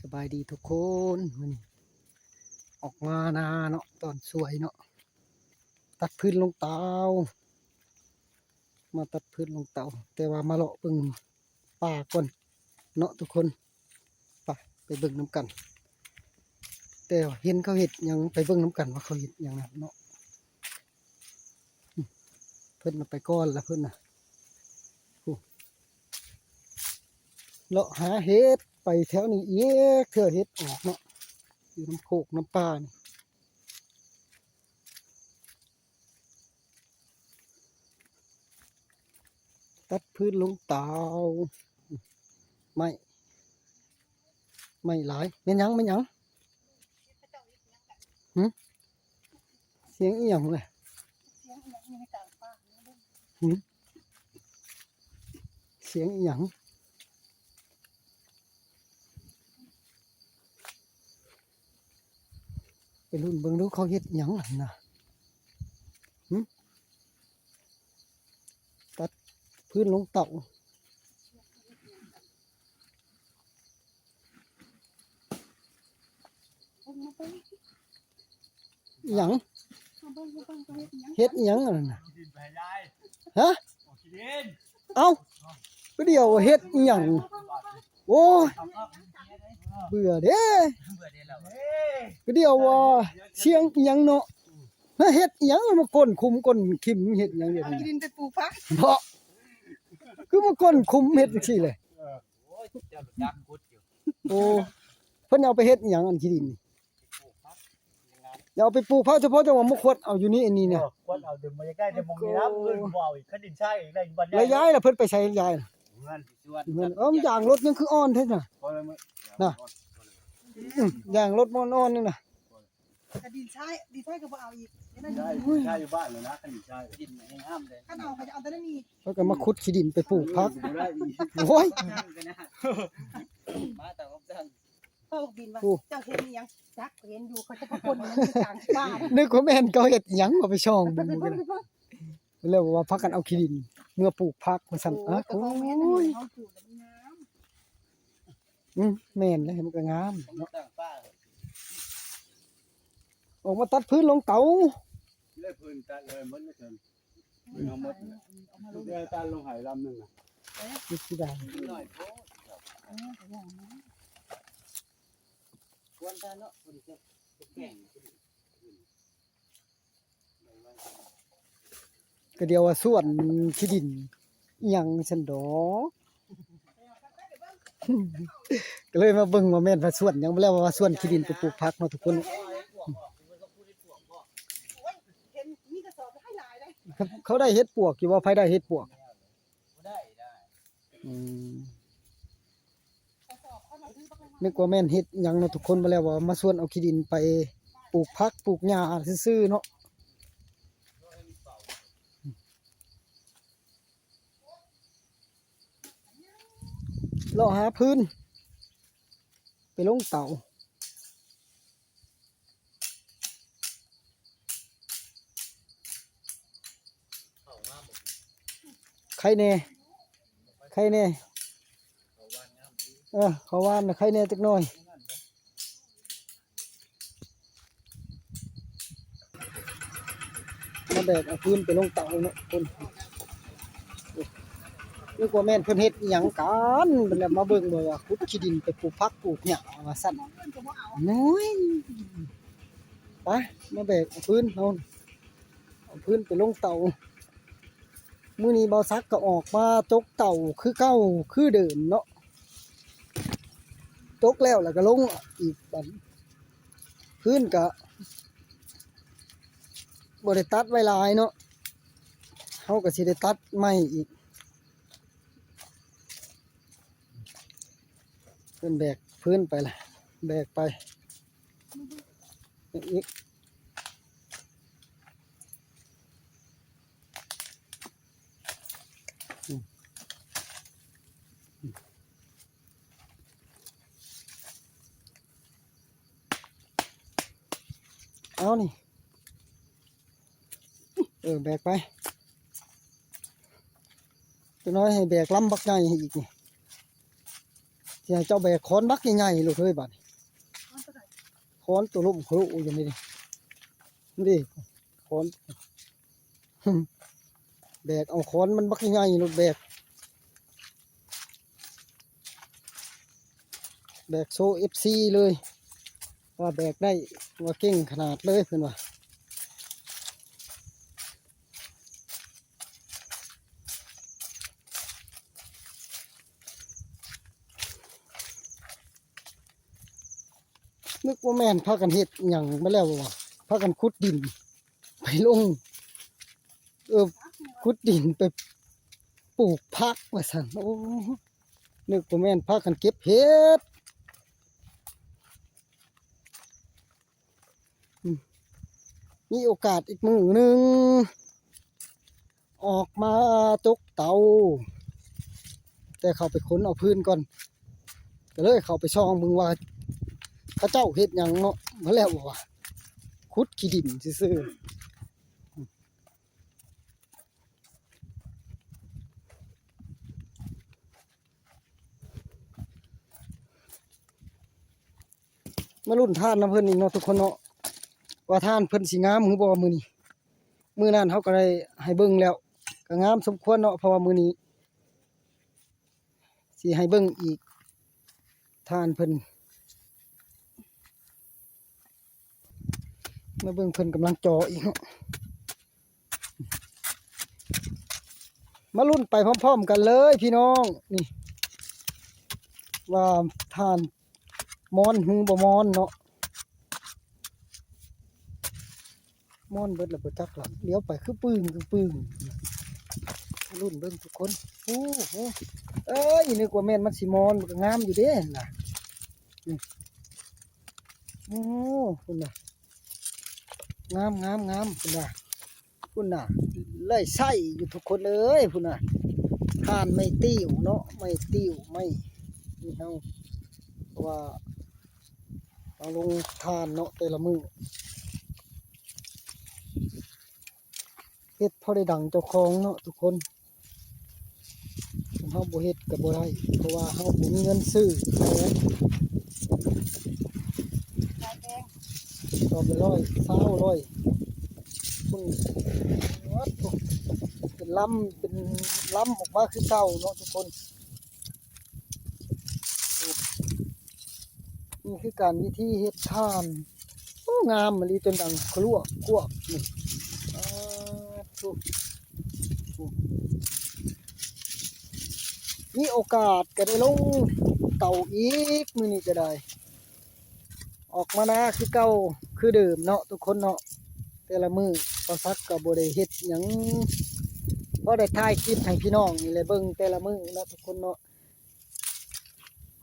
ສະບາຍດີທຸກຄົນ ມື້ນີ້ອອກມານາເນາະ ຕອນສວຍເນາະ ຕັດຟືນລົງເຕົາ ມາຕັດຟືນລົງເຕົາ ແຕ່ວ່າມາເລາະເບິ່ງປ່າກ່ອນເນາະທຸກຄົນ ໄປ ໄປເບິ່ງນຳກັນ ແຕ່ເຫັນເຂົາເຮັດຫຍັງ ໄປເບິ່ງນຳກັນວ່າເຂົາເຮັດຫຍັງນະເນາະ. ເພິ່ນນະໄປກ່ອນລະເພິ່ນນະ ຜູ້ ເລາະຫາເຫັດໄປແຖວນີ້ອີກເທື່ອ ເຫັດອອກເນາະ ຢູ່ນຳໂຄກນຳປ່ານີ້ ຕັດຟືນລົງເຕົາ ໄມ້ ໄມ້ຫຼາຍ ແມ່ນຫຍັງ ແມ່ນຫຍັງ? ຫື? ສຽງອີ່ຫຍັງລະ? ຫື? ສຽງອີ່ຫຍັງ? ໄປລຸ້ນເບິ່ງດູ ເຂົາເຮັດອີ່ຫຍັງຫັ້ນນະ? ຫື? ຕັດຟືນລົງເຕົາ. ອີ່ຫຍັງ? ເຮັດອີ່ຫຍັງຫັ້ນນະ? ຮະ? ເອົ້າ ກະດຽວວ່າເຮັດອີ່ຫຍັງ? ໂອ້ຍ ເບື່ອເດ້ ກະດຽວວ່າສຽງອີ່ຫຍັງເນາະ? ເຮັດອີ່ຫຍັງ ມາກົ້ນຂຸມກົ້ນຂິມເຮັດອີ່ຫຍັງດຽວນີ້? ເອົາຂີ້ດິນໄປປູກຜັກ ເນາະ ຄືມາກົ້ນຂຸມເຮັດຈັ່ງຊີ້ແຫຼະ? ໂອ້ ເພິ່ນເອົາໄປເຮັດອີ່ຫຍັງ ອັນຂີ້ດິນນີ້? ຢ່າເອົາໄປປູກຜັກ ສະເພາະເຈົ້າວ່າມາຂວດເອົາຢູ່ນີ້ ອັນນີ້ນະ ເອີ ຂວດເອົາ ເດີມບໍ່ຢາກໄດ້ ແຕ່ໝ່ອງນີ້ນະ ເອີ ເພິ່ນບໍ່ເອົາອີກ ຄັນດິນຊາຍອີກ ໄດ້ຢູ່ບ້ານໃຫຍ່ ແລ້ວຍ້າຍລະ ເພິ່ນໄປໃສ ຍ້າຍນະ? ເພິ່ນ ເອີ ຢາງລົດຍັງຄືອ່ອນແທ້ນະ ນະ ອືມ ຢາງລົດມັນອ່ອນນີ້ນະ ຄັນດິນຊາຍ ດິນຊາຍກໍບໍ່ເອົາອີກ ໄດ້ ດິນຊາຍຢູ່ບ້ານແລ້ວນະ ຄັນດິນຊາຍ ດິນແຮງງາມເດ້ ຄັນເອົາກໍຈະເອົາແຕ່ນັ້ນນີ້ ເພິ່ນກໍມາຂຸດຂີ້ດິນໄປປູກຜັກ ບໍ່ໄດ້ອີກ ໂອ້ຍ ມາຕາມຄຳສັ່ງ. ພໍ່ບັກບິນວ່າ ໂອ້ ເຈົ້າເຮັດອີ່ຫຍັງ? ຈັກ ເຫັນຢູ່ ເຂົາຈະມາກົ້ນມັນຢູ່ກາງປ່າ ນຶກວ່າແມ່ນເຂົາເຮັດອີ່ຫຍັງ ວ່າໄປສ່ອງເບິ່ງ ໄປເບິ່ງ ແລ້ວວ່າພາກັນເອົາຂີ້ດິນເມືອປູກຜັກວ່າຊັ້ນ ໂອ້ຍ ອະ ແຕ່ວ່າແມ່ນ ໂອ້ຍ ເຮົາປູກແລ້ວມັນງາມ ອືມ ແມ່ນແຫຼະ ມັນກໍງາມເນາະ ກາງປ່າ ອອກມາຕັດຟືນລົງເຕົາ ເລີຍຟືນຕັດເລີຍໝົດເລີຍ ເອົາໝົດ ເອົາມາລົງ ເດີນຕາມລົງໄຫລຳໜຶ່ງນະ ເອີ ນີ້ຊິໄດ້ ໜ້ອຍໂພດ ເອີ ກໍຢ່າງນັ້ນ ຄວນຕາເນາະ ບໍ່ໄດ້ຈັກແກງ ກໍດຽວວ່າສວນຂີ້ດິນອີ່ຫຍັງຊັ້ນດອກ ກໍເລີຍມາເບິ່ງວ່າແມ່ນວ່າສວນຫຍັງ ບໍ່ແລ້ວວ່າສວນຂີ້ດິນໄປປູກຜັກເນາະທຸກຄົນ ເຫັນມີກະສອບຫຼາຍໆ ເຂົາໄດ້ເຫັດປວກຢູ່ບໍ່? ໃຜໄດ້ເຫັດປວກ? ອືມ ນຶກວ່າແມ່ນເຮັດຫຍັງເນາະທຸກຄົນ ບໍ່ແລ້ວວ່າມາຊວນເອົາຂີ້ດິນໄປປູກຜັກປູກຫຍ້າຊື່ໆເນາະ ເລາະຫາຟືນໄປລົງເຕົາ. ໄຄແນ່ ໄຄແນ່ ເອີ ເຂົ້າຫວ່ານນະໄຄແນ່ຈັກໜ້ອຍ. ມາແບກເອົາຟືນໄປລົງເຕົາເນາະຄົນ. ນຶກວ່າແມ່ນເພິ່ນເຮັດອີ່ຫຍັງກັນ ແລ້ວມາເບິ່ງບໍ່ວ່າຂຸດຂີ້ດິນໄປປູກຜັກປູກຫຍ້າວ່າຊັ້ນ. ໂອ້ຍ ໄປ ມາແບກເອົາຟືນເຮົາ ເອົາຟືນໄປລົງເຕົາ. ມື້ນີ້ບ່າວສັກກໍອອກມາຕົກເຕົາຄືເກົ່າຄືເດີມເນາະ ຕົກແລ້ວ ແລ້ວກໍລົງອີກບັດ. ຟືນກະບໍ່ໄດ້ຕັດໄວ້ຫຼາຍເນາະ ເຮົາກະຊິໄດ້ຕັດໃໝ່ອີກ. ເພິ່ນແບກຟືນໄປລະ ແບກໄປອີກ. ເອົານີ້ ເອີ ແບກໄປ ຈັກໜ້ອຍໃຫ້ແບກລຳບັກໃຫຍ່ໃຫ້ອີກນີ້. ຊິໃຫ້ເຈົ້າແບກຄ້ອນບັກໃຫຍ່ໆໂລດເຮີ້ຍ ບາດນີ້. ຄ້ອນໂຕລ້ມໂຄລະຢູ່ນີ້ ນີ້ ຄ້ອນ ແບກເອົາຄ້ອນມັນບັກໃຫຍ່ໂລດ ແບກ ແບກໂຊເອັຟຊີເລີຍ ວ່າແບກໄດ້ ວ່າເກັ່ງຂະໜາດເລີຍ ເພິ່ນວ່າ. ນຶກວ່າແມ່ນພາກັນເຮັດຫຍັງມາແລ້ວບໍ່ວະ ພາກັນຂຸດດິນໄປລົງ ເອີ ຂຸດດິນໄປປູກຜັກວ່າຊັ້ນ. ໂອ້ ນຶກວ່າແມ່ນພາກັນເກັບເຫັດ. ອືມ ມີໂອກາດອີກມື້ໜຶ່ງ ອອກມາຈົກເຕົາ ແຕ່ເຂົ້າໄປຂົນເອົາຟືນກ່ອນ ກໍເລີຍເຂົ້າໄປສ່ອງເບິ່ງວ່າເຂົາເຈົ້າເຮັດຫຍັງເນາະ ມາແລ້ວວ່າຂຸດຂີ້ດິນຊື່ໆ. ມາລຸ້ນຖ່ານນຳເພິ່ນອີກເນາະທຸກຄົນເນາະ ວ່າຖ່ານເພິ່ນຊິງາມຫຼືບໍ່ມື້ນີ້. ມື້ນັ້ນເຮົາກໍໄດ້ໃຫ້ເບິ່ງແລ້ວ ກໍງາມສົມຄວນເນາະ ເພາະວ່າມື້ນີ້ຊິໃຫ້ເບິ່ງອີກ ຖ່ານເພິ່ນ. ມາເບິ່ງເພິ່ນກຳລັງຈໍອີກເນາະ ມາລຸ້ນໄປພ້ອມໆກັນເລີຍພີ່ນ້ອງ ນີ້ ວ່າຖ່ານມອນຫຼືບໍ່ມອນເນາະ ມອນເບິດແລ້ວບໍ່ຈັກລະ ຫຼຽວໄປຄືປຶ້ງຄືປຶ້ງ ມາລຸ້ນເບິ່ງທຸກຄົນ. ໂອ້ໂຫ ເອີຍ ນຶກວ່າແມ່ນມັນຊິມອນ ມັນກໍງາມຢູ່ເດ້ນະ ນີ້ ໂອ້ ພຸ້ນນະ ງາມໆໆ ພຸ້ນນະ ພຸ້ນນະ ເລີຍໃຊ້ຢູ່ທຸກຄົນເອີຍ ພຸ້ນນະ ຖ່ານໄມ້ຕິ້ວເນາະ ໄມ້ຕິ້ວ ໄມ້ນີ້ເຮົາ ເພາະວ່າເຮົາລົງຖ່ານເນາະ ແຕ່ລະມື້ເຮັດພໍໄດ້ດັງເຈົ້າຂອງເນາະທຸກຄົນ. ຄັນເຮົາບໍ່ເຮັດກໍບໍ່ໄດ້ ເພາະວ່າເຮົາບໍ່ມີເງິນຊື້ເຂົາ ສອບລະຮ້ອຍຊາວ ຮ້ອຍ ພຸ້ນ ເປັນລຳ ເປັນລຳອອກມາຄືເກົ່າເນາະທຸກຄົນ. ນີ້ຄືການວິທີເຮັດຖ່ານ ໂອ້ ງາມອີ່ຫຼີ ຈົນດັງຄະລວກຄວກນີ້ ອາ ໂທ້ ມີໂອກາດກໍໄດ້ລົງເຕົາອີກ ມື້ນີ້ກໍໄດ້ ອອກມານາຄືເກົ່າຄືເດີມເນາະທຸກຄົນເນາະ. ແຕ່ລະມື້ບ່າວສັກກໍບໍ່ໄດ້ເຮັດຫຍັງ ພໍໄດ້ຖ່າຍຄລິບໃຫ້ພີ່ນ້ອງນີ້ແຫຼະເບິ່ງແຕ່ລະມື້ເນາະທຸກຄົນເນາະ.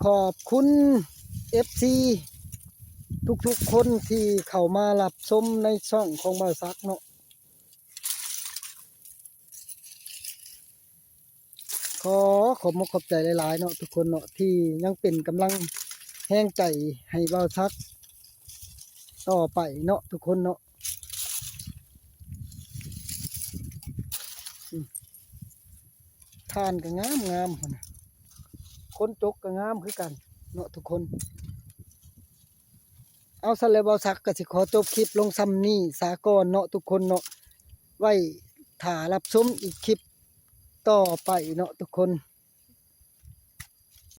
ຂອບຄຸນເອັຟຊີທຸກໆຄົນທີ່ເຂົ້າມາຮັບຊົມໃນຊ່ອງຂອງບ່າວສັກເນາະ. ຂໍຂອບມຸກຂອບໃຈຫຼາຍໆເນາະທຸກຄົນເນາະ ທີ່ຍັງເປັນກຳລັງແຮງໃຈໃຫ້ບ່າວສັກຕໍ່ໄປເນາະທຸກຄົນເນາະ. ອືມ ຖ່ານກໍງາມໆ ພຸ້ນນະ ຄົນຈົກກໍງາມຄືກັນເນາະທຸກຄົນ. ເອົາ ຊັ້ນແລ້ວ ບ່າວສັກກໍຊິຂໍຈົບຄລິບລົງຊ່ຳນີ້ສາກ່ອນເນາະທຸກຄົນເນາະ ໄວ້ຖ້າຮັບຊົມອີກຄລິບຕໍ່ໄປເນາະທຸກຄົນ.